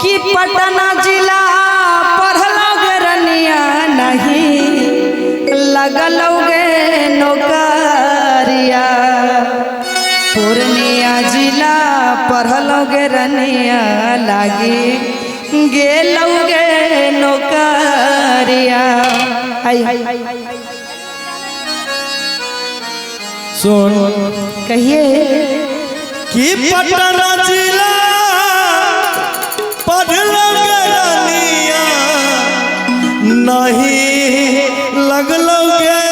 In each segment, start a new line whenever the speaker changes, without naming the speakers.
कि पटना जिला पढ़लो गे रनिया नहीं लगलो गे नौकरिया। पूर्णिया जिला पढ़लो गे रनिया लागी गेलो गे नौकरिया।
सुन
कहिए
कि पटना जिला पढ़लो गे रनिया नहीं लगलो गे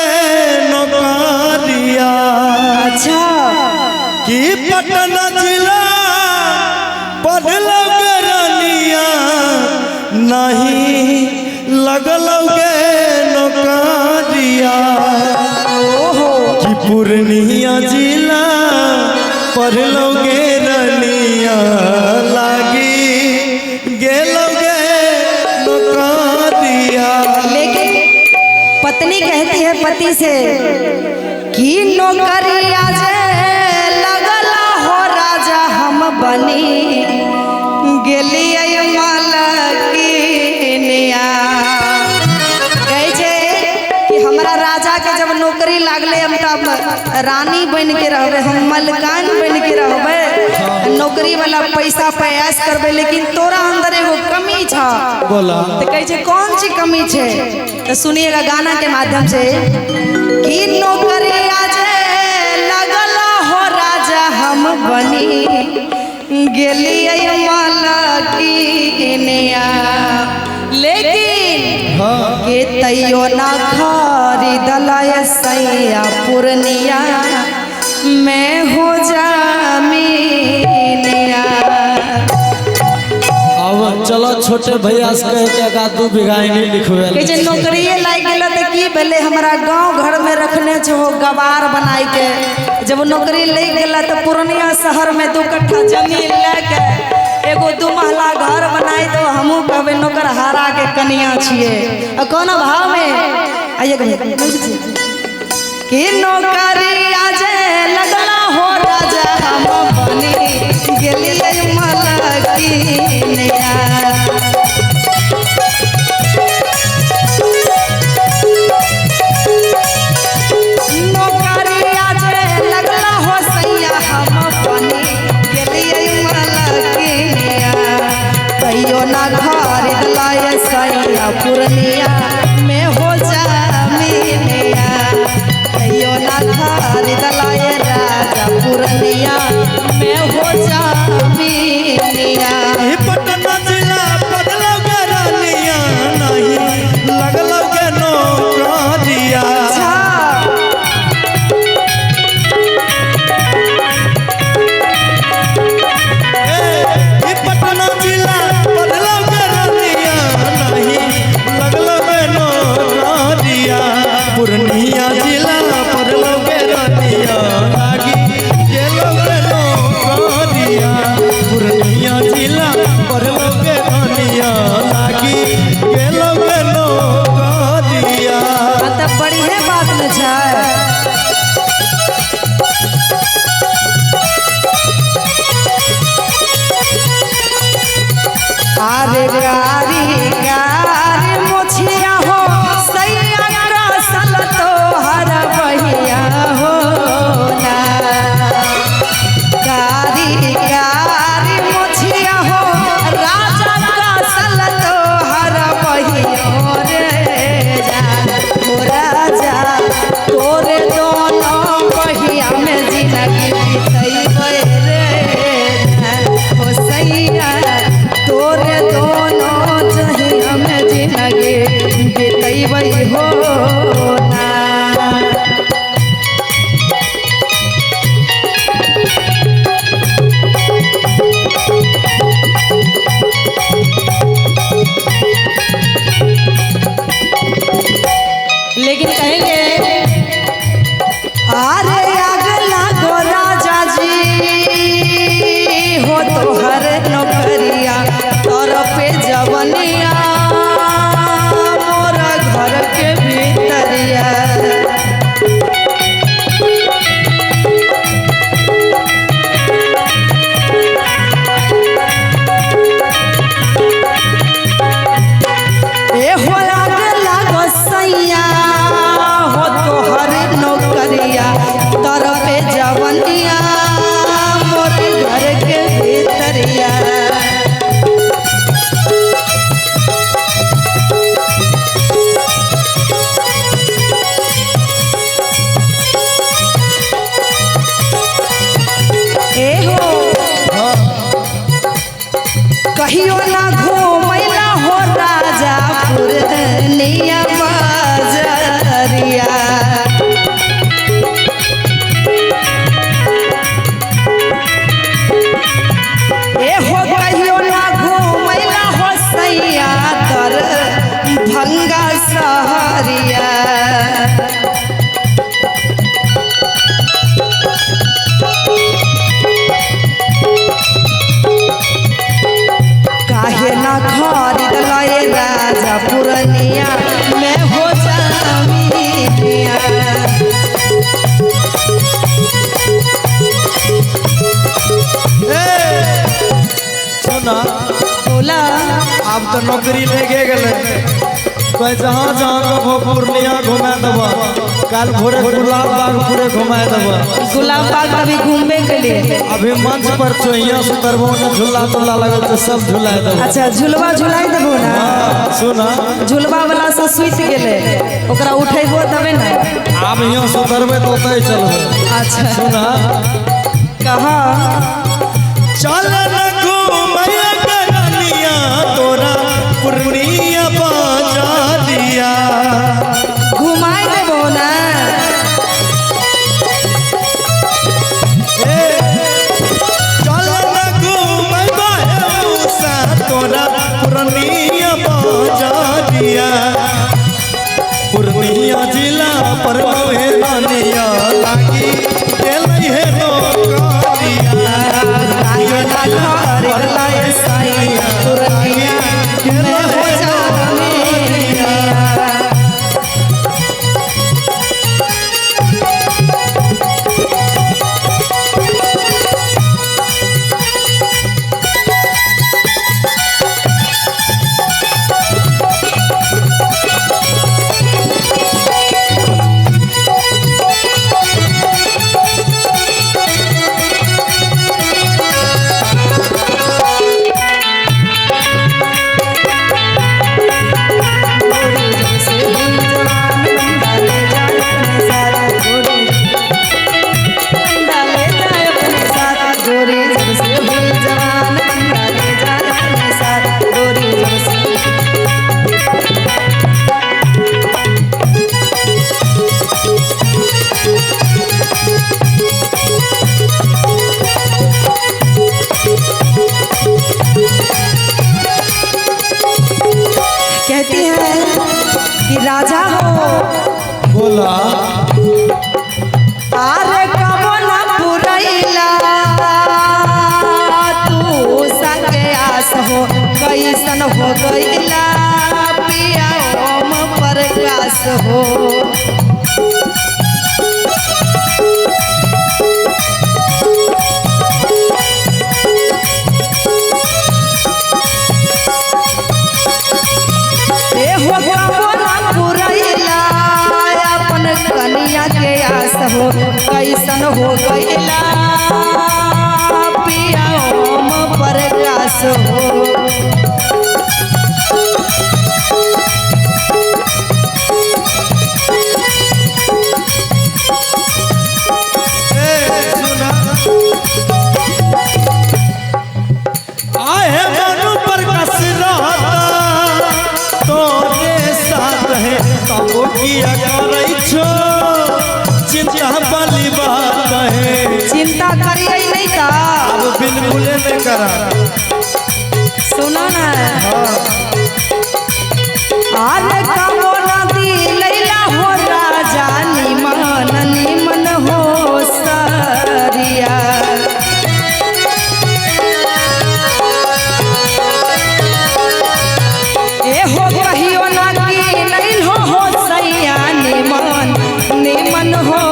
नौकरिया।
अच्छा
कि पटना जिला पढ़लो गे रनिया नहीं लगलो गे नौकरिया।
ओहो
कि पूर्णिया जिला पढ़लो गे रनिया लागी गेलो गे नौकरिया।
लेकिन पत्नी कहती है पति से कि नौकरिया जे लगला हो राजा हम बनी गेलियै मालकिनिया। कहै छै कि हमरा राजा के जब नौकरी लागले हम तब रानी बन के रहबै, हम मलकान बन के रहबै, नौकरी वाला पैसा पे ऐश करबै, लेकिन तोरा अंदर एगो कमी छ।
बोला
तो कहै छै कौन सी कमी छै? तो सुनिएगा गाना के माध्यम से कि नौकरिया जे लगला हो राजा हम बनी गेलियै मालकिनिया। लेकिन
हाँ
के तैयो ना खरीदल सैया पूर्णिया में हो जामीनिया।
अब चलो छोटे भैया से कह के एक दू बीघा नहीं लिखवे।
कहै छै नौकरिए लागि गेल तऽ की भेलै, हमरा गाँव घरमे रखने छहो गवार बनाइ के। जब नौकरी लागि गेल तऽ पूर्णिया शहरमे 2 कट्ठा जमीन लए के एगो 2 महला घर बनाइ तो हमहूँ कहबै नौकर हारा के कनिया छियै। आ कोन भावमे आइए कि नौकरिया जे लगला हो राजा हम बनी गेलियै मलकिनिया। नौकरिया जे लगला हो सैया हम बनी गेलियै मलकिनिया। तैयो ना खरीदलै सैया पूर्णिया में हो जामीनिया। तैयो ना खरीदलै राजा पूर्णिया में हो जामीनिया।
पटना जिला पढ़लो गे रनिया नहीं लगलो गे नौकरिया।
अच्छा
पटना जिला पढ़लो गे रनिया नहीं लगलो गे नौकरिया। पूर्णिया जिला पढ़लो गे रनिया लागी गेलो गे
कहियो ना घूमैला हो राजा पूर्णिया बजरिया। ए हो कहियो ना घूमैला हो सैया तर भंगा सहरिया। काहे ना खरीद लए राजा पूर्णिया में हो जामिया।
सुना
बोला
अब तो नौकरी लेके गए कहे जहाँ जहाँ कहो पूर्णिया घुमा देब, कल भोरे गुलाब बाग पूरे घुमा देब।
गुलाब बाग अभी घूमबे के लिए
अभी मंच पर चोहिया सुतरबो ने झूला तुला लगल तो सब झूला देब।
अच्छा झुलवा झुलाई देबो ना।
सुना
झुलवा वाला सब सुति गेलै, ओकरा उठेबो तबे ना।
आब यहाँ सुतरबे तो ओतै चलबे।
अच्छा
सुना
कहा
चल न घूमैया करनिया तोरा पूर्णिया बाजारिया।
घुमाई देबो ना।
चल न घूमैबा उषा तोरा पूर्णिया बाजारिया। पूर्णिया जिला पर मोहे रानिया लागी गेलै हे नौकरिया।
काहे ना खरीद लए सैया पूर्णिया में हो जामिया। कहती है कि राजा हो
बोला
आरे कबो ना पुरैला तू संगे आस हो कैसन हो गैला पिया ओम प्रकाश हो। ए हो कबो ना पुरैला अपन कनिया के आस हो कैसन हो गैला पिया ओम प्रकाश हो।
सुना आहे मनु प्रकाश रहता तोरे साथ है तब किया करै छो चिंता वाली बात है।
चिंता करिए नहीं ता
अब बिल्कुल नहीं करा।
सुनो ना आरे कबो ना दिलैला हो राजा निमन निमन हो सरिया। ए हो कहियो ना किनैल हो सैया निमन निमन हो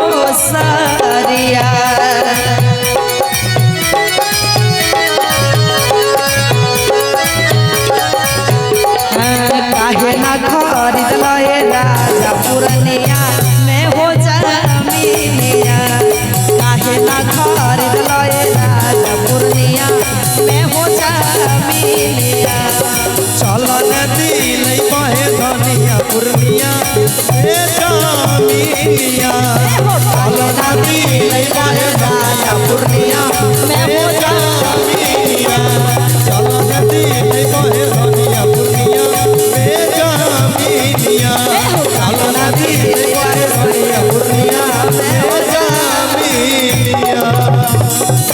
सरिया। काहे ना खरीद लए राजा पूर्णिया में हो जामिया। काहे ना खरीद लए राजा पूर्णिया में हो जामिया।
चल दिल बहे धनिया पूर्णिया ए जामिया। चल दिल बहे